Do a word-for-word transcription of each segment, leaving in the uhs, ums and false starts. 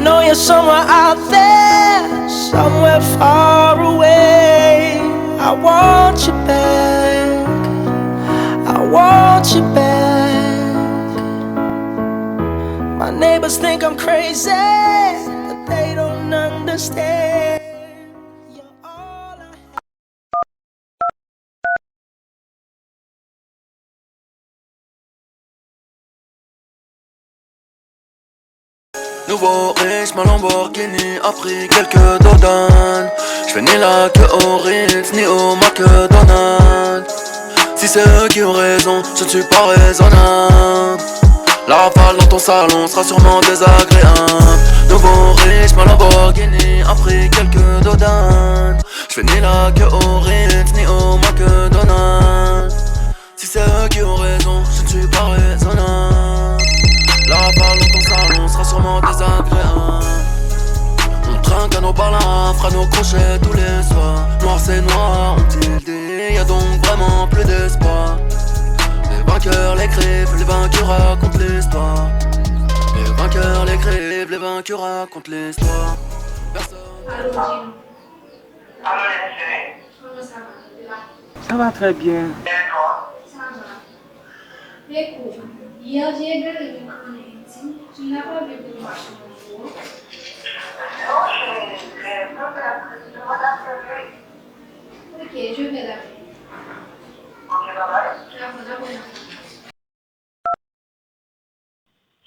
Know you're somewhere out there, somewhere far away. I want you back. I want you back. My neighbors think I'm crazy, but they don't understand. You're all I have. Nouveau riche, ma Lamborghini a pris quelques dodanes. Je vais ni la queue au Ritz, ni au McDonald's. Si c'est eux qui ont raison, je ne suis pas raisonnable. La rafale dans ton salon sera sûrement désagréable. Nouveau riche, ma Lamborghini a pris quelques dodanes. Je vais ni la queue au Ritz, ni au McDonald's. Si c'est eux qui ont raison, je ne suis pas raisonnable. La rafale dans ton salon sera sûrement désagréable. On trinque à nos balafres, à nos crochets tous les soirs. Noir c'est noir, on dit le dit, y a donc vraiment plus d'espoir. Les vainqueurs l'écrivent, les vaincus racontent l'histoire. Les vainqueurs l'écrivent, les vaincus racontent l'histoire. Personne. Allô, Jim. Allô, Leslie. Comment ça va? Ça va très bien. Et toi? Ça va. Écoute, hier j'ai égaré mon carnet intime. Tu ne l'as pas vu pour me passer mon numéro? Non, chérie, j'ai pas fait la prise. Je vais l'appeler. Ok, je vais l'appeler. Ok, bye bye. D'accord, d'accord.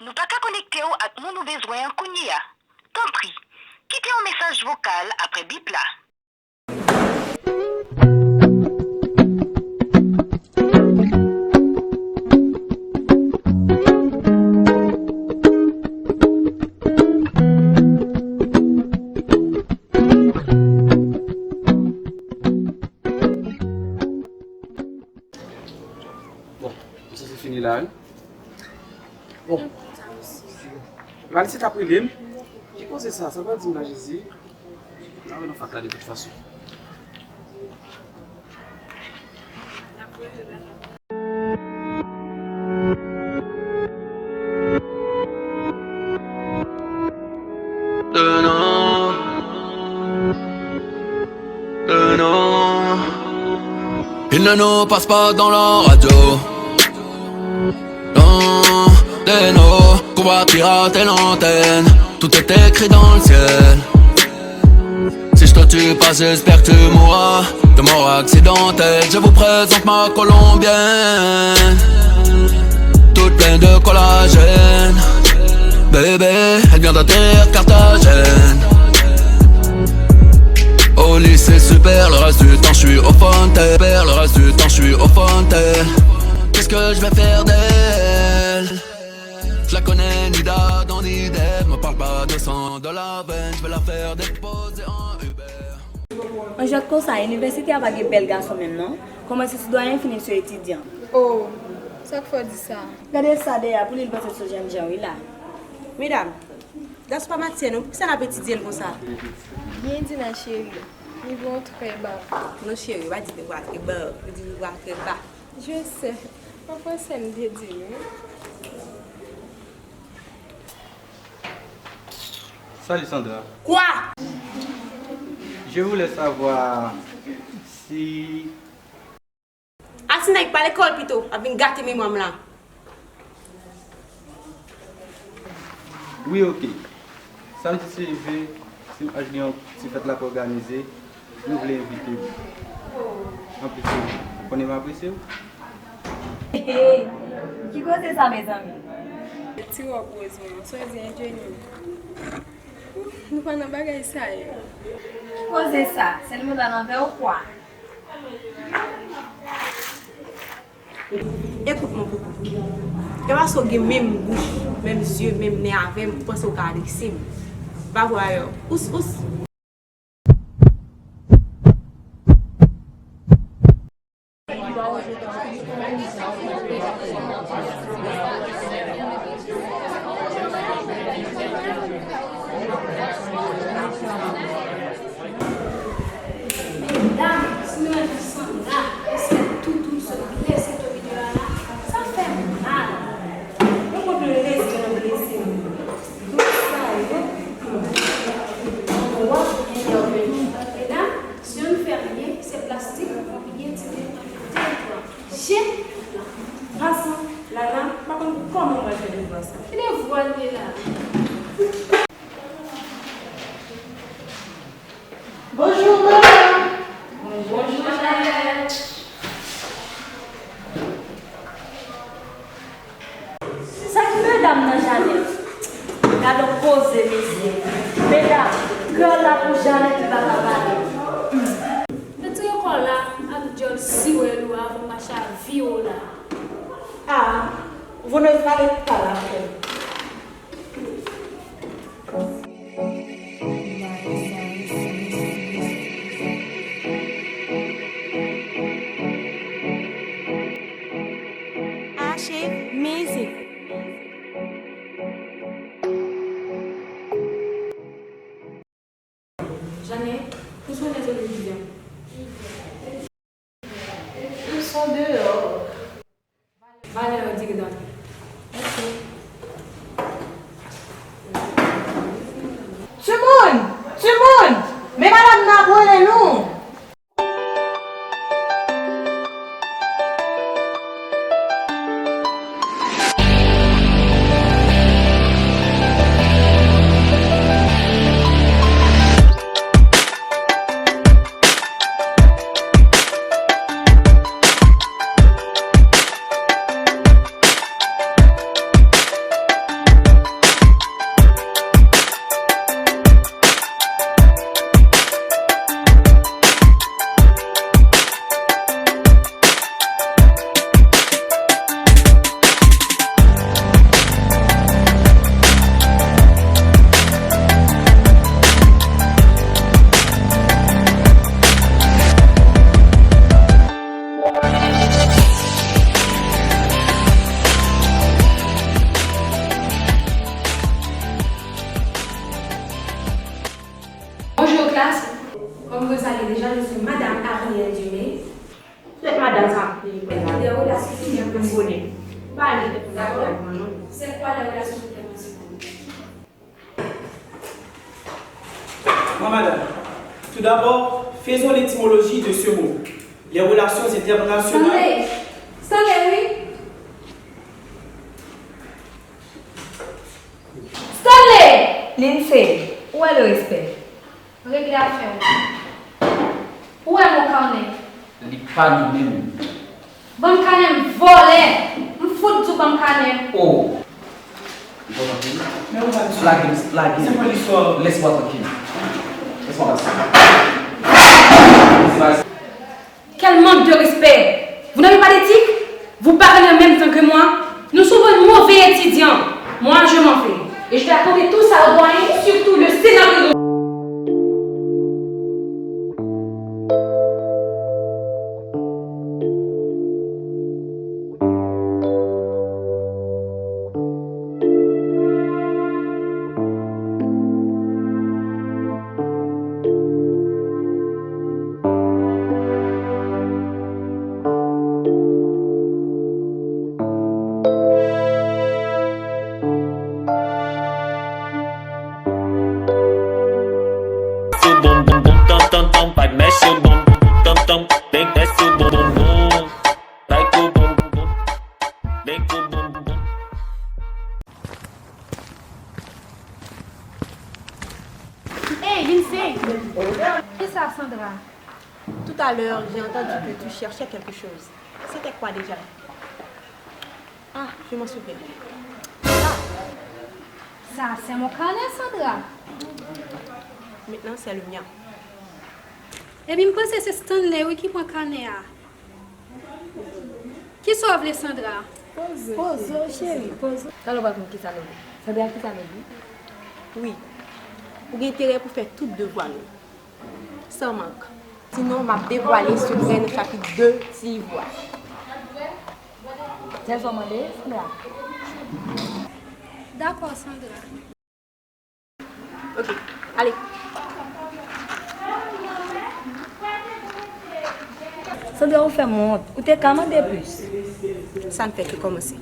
Nou pa ka konekte w ak moun ou bezwen an kounye a. Tanpri, kite yon mesaj vokal apre bip la. Bon, m santi fini la, wi. Bon. Malice t ap rele m. Ki koze sa? Sa l pral di m la, Jezi? N a wè nan fak la de tout fason. De non, de non. Il ne nous passe pas dans la radio. Non, de non, qu'on va pirater l'antenne. Tout est écrit dans le ciel. Si je te tue pas, j'espère que tu mourras de mort accidentelle. Je vous présente ma colombienne, toute pleine de collagène. Bébé, elle vient d'atterrir Carthagène. Au lycée super, le reste du temps je suis au fontaine. Le reste du temps je suis au fontaine. Qu'est-ce que je vais faire d'elle? Je la connais ni d'Adam ni d'Ève. Me parle pas de sang de la veine, je vais la faire déposer en Uber. Yon jwèt konsa, inivèsite a pa gen bèl gason menm non. Kòmanse sou dwayen, fini sou etidyan. Oh, sa k fè w di sa? Gade sa dèyè a, pou li l panse se yon jènjan wi la. Medam, gason pa matyè non, poukisa n ap etidye l konsa? Bien dit, ma chérie. Niveau très bas. Non cheri, pa di niveau très bas, di niveau très bas. Je sais. An fransè m te di l wi. Salut Sandra. Quoi? Je voulais savoir si... A ti nèg pa lekòl pito, ap vin gate memwa m la. Wi, oke. Samdi seve, Sim H gen yon ti fèt l ap òganize, nou vle envite w. Anplis, ou konnen m apresye w. Hey, ki koze sa, mezanmi? Ti wòb woz mwen, swadizan enjenyè. Nou pa nan bagay sa yo. Ki koze sa? Sèl mwen pa nan vè w kwa? Ekout mwen, Poupou. E paske w gen menm bouch, menm zye, menm nen avè m, ou panse w ka adrese m. Va vwayè. Ous, ous. Medam, si nou wè jan Sandra, Esther, Toutou sot blese nan videyo a la, sa fè m mal. Mwen konn blese yo nan blese m. Donk sa yo, Bonjou, madam. Bonjou, Janèt. Sa k medam nan, Janèt? Gad on koze, mesye. Medam, kè w la pou Janèt, li pa ka pale. Retire kò w la ak djòl siwèl ou a avan m mache a vire w la. Ah, vous n'osez pas parler. Achieve Music. Janèt, où sont les autres étudiants? Ils sont dehors. Valè yo di ki dòmi. Timoun! Timoun! Men madanm nan ap rele nou! Bonjour classe. Comme vous le savez déjà, je suis Madame Ariel Dumais. Tèt madanm sa ap peye pwen la. Des relations sexuelles. M konnen. Pa ale tèt madanm sa non. C'est quoi les relations sexuelles? Bon, madame, tout d'abord, faisons l'étymologie de ce mot. Les relations internationales. Stanley! Stanley, wi! Stanley! Lindsay, où est le respect? Regle afè w. Ou wè mon kanè? Li pa nan men m. Ban m kanè m, vòlè! M fout di w ban m kanè m. Oh! Li pa nan men m. Lage m, lage m. Laisse-moi tranquille. Laisse-moi passer. Quel manque de respect! Vous n'avez pas d'éthique? Vous parlez en même temps que moi? Nous sommes un mauvais étudiant. Moi, je m'en vais. Et je vais raconter tout ça au doyen, surtout le scénario. Sou bonbon, bonbon, tan, tan, tan, pa t mèche, bonbon, tan, tan, tan, tan, sou bonbon. Hey, Lindsay! Kisa, Sandra? Tout à l'heure, j'ai entendu que tu cherchais quelque chose. C'était quoi déjà? Ah, je m'en souviens. Ça, ça, c'est mon carnet, Sandra. Maintenant, c'est le mien. Ebyen, m panse se Stanley, wi, ki pran kanè a. Kisa w vle, Sandra? Poze w, cheri, poze w. Talè w pral konn kisa nou vle. Sandra, kisa nou vle? Wi. Ou gen enterè pou fè tout devwa nou. San mank. Sinon, m ap devwale sekrè nan chapit de ti liv ou a. Sèl sa w mande, Sandra? Dakò, Sandra. Ok, ale. Sandra, ou fè m wont. Ou te ka mande plis. Sa n fèk kòmanse.